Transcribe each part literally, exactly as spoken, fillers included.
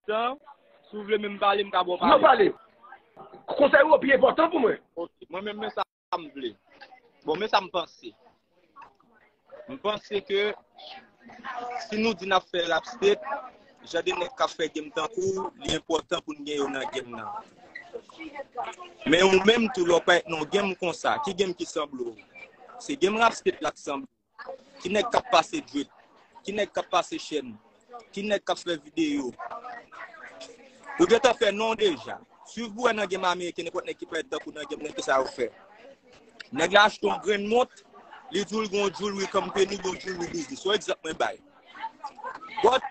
tan. Si w vle menm pale, m ka ba w pale. Non, pale. Konsèy ou pi enpòtan pou mwen. Ok. Mwen menm, men sa m vle. Bon, men sa m panse. M panse ke si nou di n ap fè rap state, jan de nèg k ap fè game tankou w, li enpòtan pou n gen yo nan game nan. Men ou menm tou, lè w parèt nan yon game konsa, ki game ki sanble w? Se game rap state la k sanble w. Ki nèg k ap pase drip? Ki nèg k ap pase chèn? Ki nèg k ap fè videyo? Ou gentan fè non w deja. Swiv pou wè nan game ameriken, nenpòt nèg ki parèt tankou nan game nan, kisa yo fè. Nèg la achte yon grenn mont, li di w l gen yon jewelry company, li gen yon jewelry business. Se yon egzanp mwen bay. But,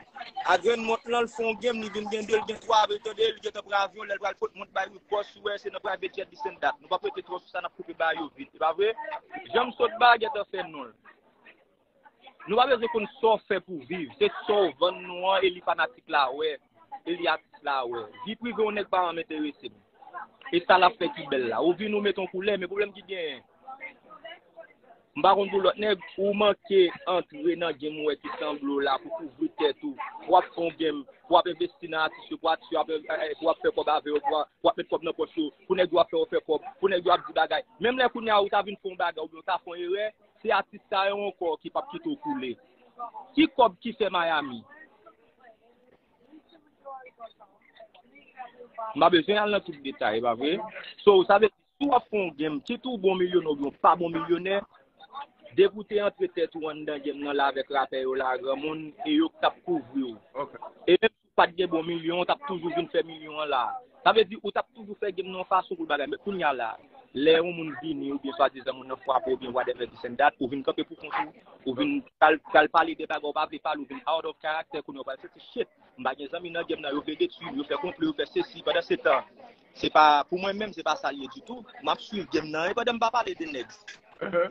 a grenn mont lan, l fè yon game, li vin gen de, l gen twa, apre l tande, li gentan pran avyon, lè l pral pot mont bay wi, boss, ou wè, se nan private jet, this and that. Nou p ap rete twò sou sa, n ap koupe ba yo vit. E pa vre? Jan m sot ba, gentan fè non l. Nou pa bezwen konn sa w fè pou viv. Se sa w vann nou an e li fanatik la wè, e li atis la wè. Vi prive yon nèg pa janm enterese m. E sa l ap fè ki bèl la. Ou vin ou met yon koulè, men pwoblèm ki genyen. M pa konn pou lòt nèg, ou manke antre nan game ou wè ki sanble w la pou kouvri tèt ou. Pou w ap fè yon game, pou w ap envesti nan atis yo, pou atis yo ap, eh, eh, pou w ap fè kòb avè yo, pou w ap, pou w ap met kòb nan pòch yo, pou nèg yo ap fè w fè kòb, pou nèg yo ap di bagay. Menm lè kounye a ou ta vin fè yon bagay oubyen ou ta fè yon erè, se atis sa yo ankò ki p ap kite w koule. Ki kòb ki fè Miami? M pa bezwen al nan tout detay, pa vre? So, sa vle di, si w ap fè yon game, kit ou bon milyonè oubyen w pa bon milyonè, depi w te antre tèt ou anndan game nan la avèk rapè yo la, granmoun, e yo k t ap kouvri w. E menm si w pa t gen bon milyon, w t ap toujou vin fè milyon an la. Sa vle di, ou t ap toujou fè game nan yon fason pou l bagay. Men kounye a la, lè yon moun vini, oubyen swadizan moun nan frape w, oubyen whatever this and that, ou vin kanpe pou kont ou, ou vin pral, pral pale de bagay ou pa vle pale, ou vin out of character, kounye a w pral santi, shit, m pa gen zanmi nan game nan, yo vle detwi m, yo fè konplo, yo fè sesi, pandan se tan, se pa, pou mwen menm, se pa sa l ye ditou. M ap swiv game nan, e pandan m pa pale de nèg.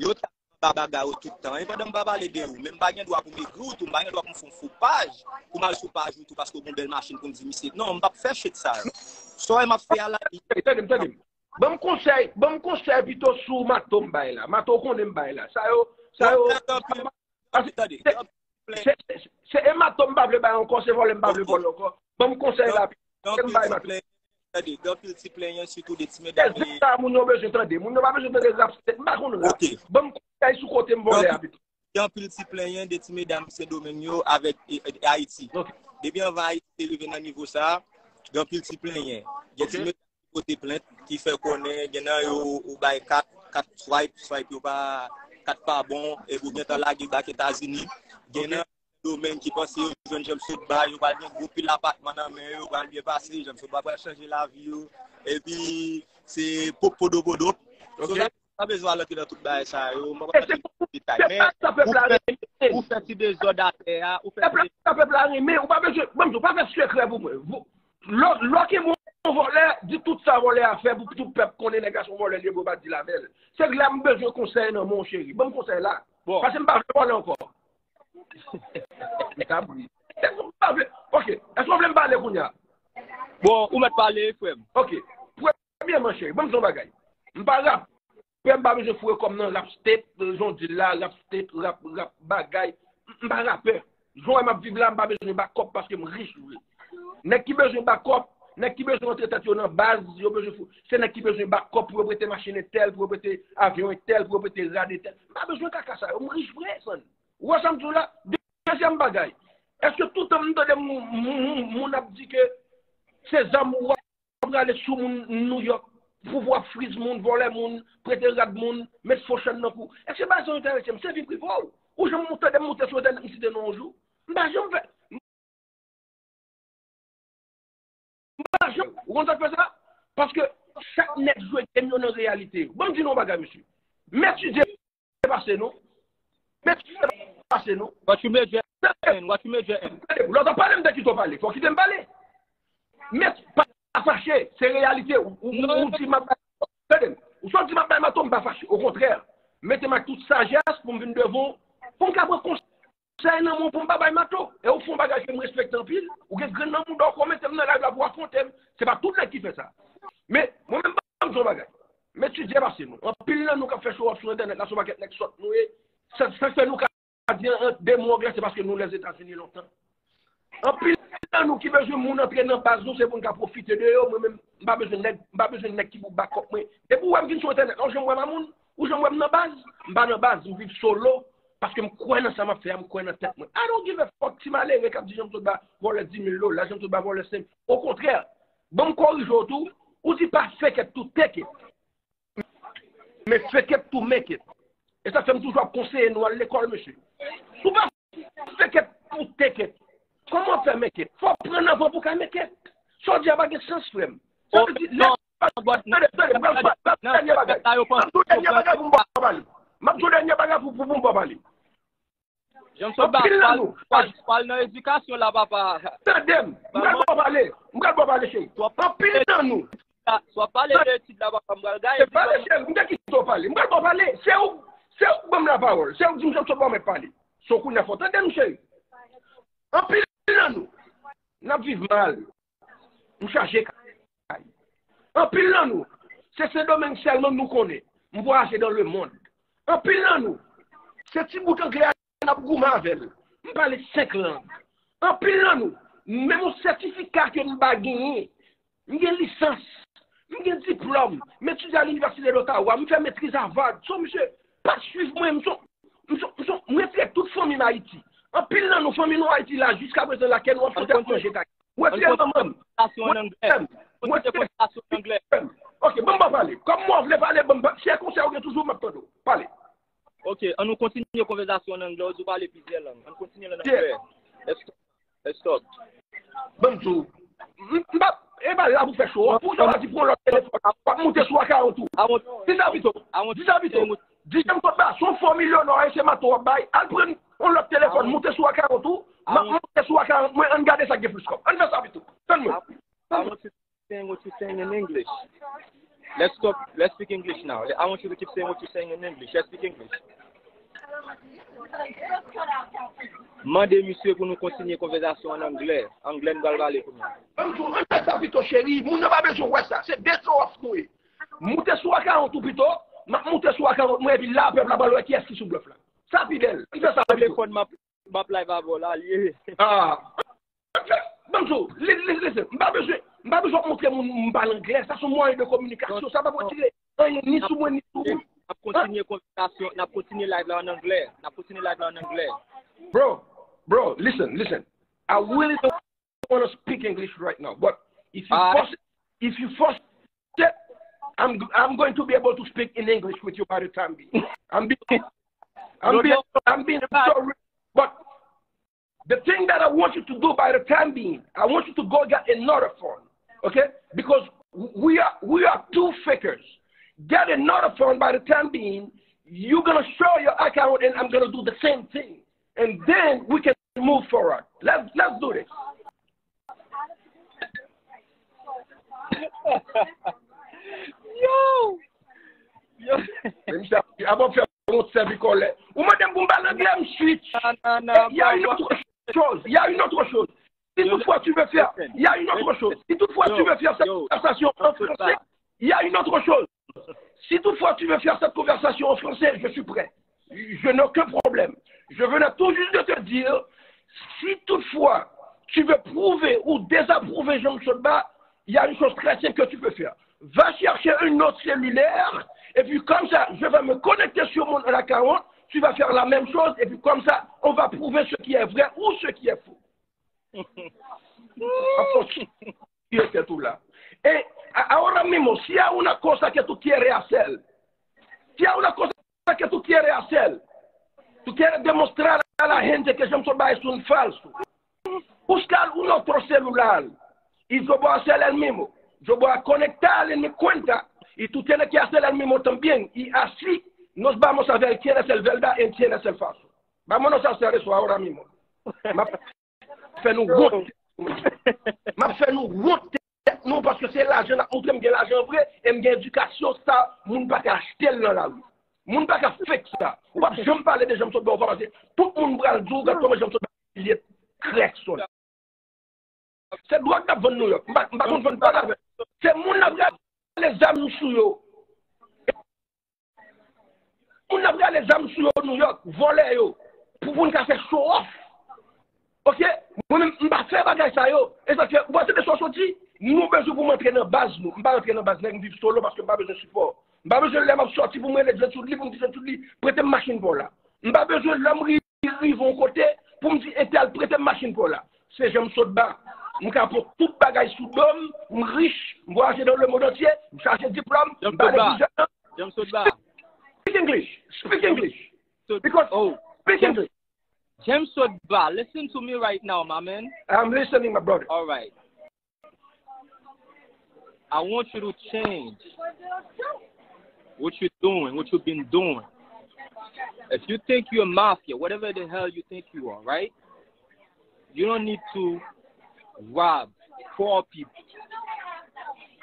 Yo t ap ba bagay ou tout tan, e pandan m pa pale de ou, men m pa gen dwa pou m egri w tou, m pa gen dwa pou m fè yon fo paj, pou m al sou paj ou tou, paske w gen yon bèl machin pou m di misye. Non, m p ap fè shit sa yo. Sa w wè m ap fè a la. Tande m, tande m. Ban m konsèy, ban m konsèy pito sou mato m bay la. Mato w konnen m bay la. Sa yo, sa yo. Tande, tande. Se, se, se, se e mato m pa vle bay ankò, se vòlè m pa vle vòlè ankò. Ban m konsèy la, se m bay mato. Tande, gen anpil ti plenyen, sitou de ti medam. Se sa moun yo bezwen tande. Moun yo pa bezwen tande rap state. M pa konn rap. Ban m konsèy sou kote m vòlè a pito. Gen anpil ti plenyen de ti medam Sendomeng yo avèk, e, e, Ayiti. Depi anvan Ayiti te rive nan nivo sa, gen anpil ti plenyen. Gen ti medam ki pote plent, ki fè konnen gen nan yo ou bay kat, kat swipe, swipe yo pa, kat pa bon, epi ou gentan lage bak Etazini. Gen nan Sendomeng ki panse yo jwenn jan m sot ba, yo pral gen gwo pil apatman nan men yo, yo pral byen pase, jan m sot ba pral chanje lavi yo. Epi se popodopodo. So, sa pa bezwen al antre nan tout bagay sa yo, m pa konn detay, men ou fè, ou fè ti dezòd atè a, ou fè ti dezòd. Sa pèp la renmen, ou pa bezwen, ban m di w, pa fè sekrè pou mwen. Lè w gen yon vòlè, di tout sa vòlè a fè pou tout pèp konnen nèg la se yon vòlè li ye, bro, pa di l avè l. Se la m bezwen konsèy nan men w, cheri. Ban m konsèy la. Paske m pa vle vòlè ankò. M ta bri. Èske w pa vle? Ok. Èske w vle m pale kounye a? Bon, ou mèt pale, frè m. Ok. Premyèman, cheri, ban m di w yon bagay. M pa rap. Frè m pa bezwen foure kò m nan rap state, jan w di l la, rap state, rap, rap bagay. M, m pa rapè. Jan w wè m ap viv la, m pa bezwen bakòp paske m rich vre. Nèg ki bezwen bakòp, nèg ki bezwen rantre tèt yo nan baz, yo bezwen fou. Se nèg ki bezwen bakòp pou yo prete machin entèl, pou yo prete avyon entèl, pou yo prete rad entèl. M pa bezwen kaka sa yo, m rich vre, son. Ou wè sa m di w la? Dezyèm bagay, èske toutan m tande moun, moun, moun ap di ke se zam ou ap prale sou moun Nouyòk, pou w ap friz moun, vòlè moun, prete rad moun, met fo chèn nan kou? Èske bagay sa yo enterese m? Se vi prive w. Ou janm tande m moute sou entènèt, m site non w yon jou? M pa janm fè. M pa janm. Ou konn sa k fè sa? Paske chak nèg jwe game yo nan reyalite yo. Ban m di nou yon bagay, mesye. Mèt Dye pase nou. Mèt Dye pase nou. What you major in? What you major in? Lè w t ap pale, m te kite w pale. Fò w kite m pale. Mèt pa fache. Se reyalite. Ou, ou, ou di m ap bay. Tande m. Ou sot di m ap bay mato, m pa fache. Okontrè. Mete m ak tout sajès pou m vin devan w. Pou m ka pran konsèy nan men w pou m pa bay mato. E ou fè yon bagay ke m respekte anpil. Ou gen grenn nan mouda w, ou mete m nan live la pou w afwonte m. Se pa tout nèg ki fè sa. Men, mwen menm, ban m di w yon bagay. Mèt Dye pase nou. Anpil nan nou k ap fè show off sou entènèt la, se yon pakèt nèg sòt nou ye. Sa, sa k fè nou ka di an, an de mo anglè, se paske nou Lèzetazini lontan. Anpil nan nou ki bezwen moun antre nan baz nou, se pou n ka pwofite de yo. Mwen menm, m pa bezwen nèg, m pa bezwen nèg ki pou bakòp mwen. Depi w wè m vin sou entènèt la, ou janm wè m a moun, ou janm wè m nan baz, m pa nan baz, m viv solo, paske m kwè nan sa m ap fè a, m kwè nan tèt mwen. I don't give a fuck ti malere k ap di Jean Claude ba vòlè dis mil dola, Jean Claude ba vòlè senk. Okontrè, ban m korije w tou, ou di pa fake it to take it. Men fake it to make it. E sa fè m toujou ap konseye nou al lekòl, mesye. Si w pa fake it pou take it, kòman w ap fè make it? Fò w pran nan van pou w ka make it. Sa w di a pa gen sans, frè m. Sa vle di, lè, tande, tande, tande, m pral, m pral, m pral di w dènye bagay. M ap di w dènye bagay pou m pa pale. M ap di w dènye bagay pou, pou, pou m pa pale. Anpil nan nou. Pral, pral nan edikasyon la, papa. Tande m, m pral ba w pale. M pral ba w pale, cheri. Anpil nan nou. Sa w ap pale de etid la, papa, m pral gaye. Se pale, cheri, m te kite w pale. M pral ba w pale. Se ou, se ou k ban m lapawòl. Se ou k di m sa m sot ba w mèt pale. So kounye a fò w tande m, cheri. Anpil nan nou, n ap viv mal. M chache kay. Anpil nan nou, se Sendomeng sèlman nou konnen. M vwayaje dans le monde. Anpil nan nou, se ti bout anglè a n ap goumen avè l. M pale senk lang. Anpil nan nou, menm yon sètifika ke m pa genyen. M gen lisans, m gen diplòm, m etidye a Linivèsite d'Ottawa, m fè metriz Harvard. So, misye, pa t swiv mwen, m son, m son, m son, m retire tout fanmi m Ayiti. Anpil nan nou, fanmi nou Ayiti la, jiskaprezan la, kè nou ap sot ap manje kay. Mwen fè manman m. Mwen fè m. Mwen fè m. Ok, ban m ba pale. Kòm mwen vle pale, ban m ba, si e konsèy ou gen toujou, m ap tande w. Pale. Ok, an nou kontinye konvèsasyon an anglè, ou di w pale plizyè lang. An kontinye l an anglè. Let's, let's talk. Ban m di w. M, m pa, e pa la pou fè show off. Pou sa w ap di pran lòt telefòn. W ap moute sou akawont ou. Di sa pito. Di sa pito. Di sa m sot ba. Se yon fo milyonè, se mato w ap bay. Al pran yon lòt telefòn. Moute sou akawont ou. M ap moute sou akawont mwen. Ann gade sa k gen plis kòb. Ann fè sa pito. Tann mwen. Tann mwen. Saying what you're saying in English. Let's talk, let's speak English now. I want you to keep saying what you're saying in English. Let's speak English. Mande misye pou nou kontinye konvèsasyon an anglè. Anglè n pral pale kounye a. Ban m di w, ann fè sa pito, cheri. Moun nan pa bezwen wè sa. Se de show off nou ye. Moute sou akawont ou pito. M ap moute sou akawont mwen, epi la, pèp la pral wè kiyès ki sou blòf la. Sa pi bèl. Ann fè sa pito. Telefòn m ap, m ap live avè w la, l ye. Ah. Ban m di w, li, li, listen, m pa bezwen, m pa bezwen w ap montre moun m pale anglè. Sa se yon mwayen de kominikasyon. Sa pa pou retire anyen ni sou mwen, ni sou ou. N ap kontinye konvèsasyon, n ap kontinye live la an anglè. N ap kontinye live la an anglè. Bro, bro, listen, listen. I really don't want to speak English right now, but if you force, if you force it, I'm, I'm going to be able to speak in English with you by the time being. I'm being, I'm being, I'm being so real, but the thing that I want you to do by the time being, I want you to go get another phone, okay? Because we are, we are two fakers. Get another phone by the time being. You're gonna show your account, and I'm gonna do the same thing, and then we can move forward. Let's let's do this. Yo! Yo! Avan fè yon sèvi kòlè. Ou mande m pou m pale anglè, m switch. Il y a une autre chose. Il y a une autre chose. Si toutefois tu veux faire, il y a une autre chose. Si toutefois tu veux faire cette conversation en français, il y a une autre chose. Si toutefois tu veux faire cette conversation en français, je suis prêt. Je n'ai aucun problème. Je venais tout juste de te dire, si toutefois tu veux prouver ou désapprouver Jean Sotba, il y a une chose très simple que tu peux faire. Va chercher un autre cellulaire, et puis comme ça, je vais me connecter sur mon account, tu vas faire la même chose, et puis comme ça, on va prouver ce qui est vrai ou ce qui est faux. Ap fè w tiye tèt ou la. E, a- ahora mismo, si hay una cosa que tú quieres hacer, si hay una cosa que tú quieres hacer, tú quieres demostrar a la gente que Jean Sotba es un falso, busca un otro celular y yo voy a hacer el mismo. Yo voy a conectar en mi cuenta y tú tienes que hacer el mismo también. Y así nos vamos a ver quién es el verdad y quién es el falso. Vámonos a hacer eso ahora mismo. M ap fè nou wont. M ap fè nou wont tèt nou, paske se lajan n ap montre. M gen lajan vre e m gen edikasyon, sa moun pa ka achte l nan lari. Moun pa ka fake sa. Ou p ap janm pale de Jean Sotba, ou pa pase. Tout moun pral di w gad kòman Jean Sotba pilye krèk sòl. Se dwòg n ap vann Nouyòk. M pa, m pa konn vann dwòg avè. Se moun n ap rale zam sou yo. Moun n ap rale zam sou yo Nouyòk, vòlè yo, pou, pou n ka fè show off. Ok? Mwen menm, m pa fè bagay sa yo. E sa k fè, ou pa tande sa w soti? Nou bezwen pou m antre nan baz nou. M pa antre nan baz nèg, m viv solo paske m pa bezwen sipò. M pa bezwen lè m ap sòti pou m rele Djentsoudli, pou m di Djentsoudli, prete m machin pa w la. M pa bezwen lè m ri- rive yon kote pou m di entèl prete m machin pa w la. Se jan m sot ba. M ka pran tout bagay sou do m, m rich, m vwayaje dans le monde entier, m chaje diplòm, m pale plizyè lang. James Sotba. Speak English. Speak English. Because oh, speak English. James Sotba, listen to me right now, my man. I'm listening, my brother. All right. I want you to change what you're doing, what you've been doing. If you think you're a mafia, whatever the hell you think you are, right? You don't need to rob poor people.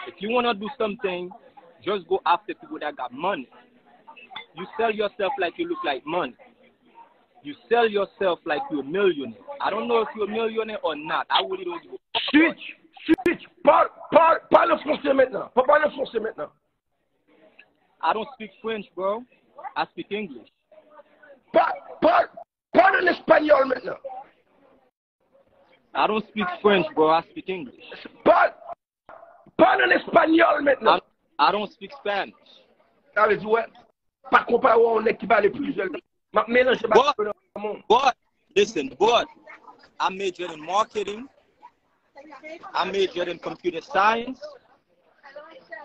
If you want to do something, just go after people that got money. You sell yourself like you look like money. You sell yourself like you're a millionaire. I don't know if you're a millionaire or not. I really don't give a fuck. Switch, switch. Pale, pale, pale an franse mentnan. Pa pale an franse mentnan. I don't speak French, bro. I speak English. Pa, pa, pale an espanyòl mentnan. I don't speak French, bro. I speak English. Pale, pale an espanyòl mentnan. I, I don't speak Spanish. Sa vle di, wè, pa konpare w a yon nèg ki pale plizyè lang. M ap melanje bagay yo nan men w. But, listen, but I majored in marketing. I majored in computer science.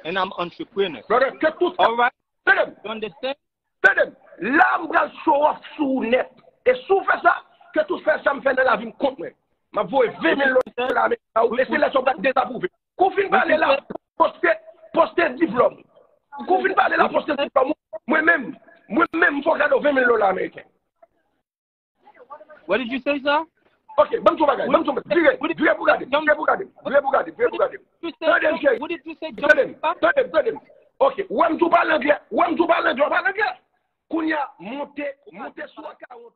And I'm entrepreneur. Brother, ke tout sa. All right? Tande m. You understand? Tande m. La, m pral show off sou ou nèt. E si w fè sa, ke tout fè sa m fè nan lavi m kont mwen. M ap voye ven mil dola ameriken ba ou, e se lè sa w pral dezapwouve. Kou fin pale la, poste, poste diplòm. Kou fin pale la, poste diplòm ou. Mwen menm, mwen menm, m fè w kado ven mil dola ameriken. What did you say, sir? Ok, ban m di w bagay, ban m di w bagay. Vire, vire pou gade, vire pou gade, vire pou gade, vire pou gade. Tande m, cheri. Tande m, tande m, tande m. Ok, wè m di w pale anglè, wè m di w pale anglè, w pale anglè. Kounye a, monte, monte sou akawon.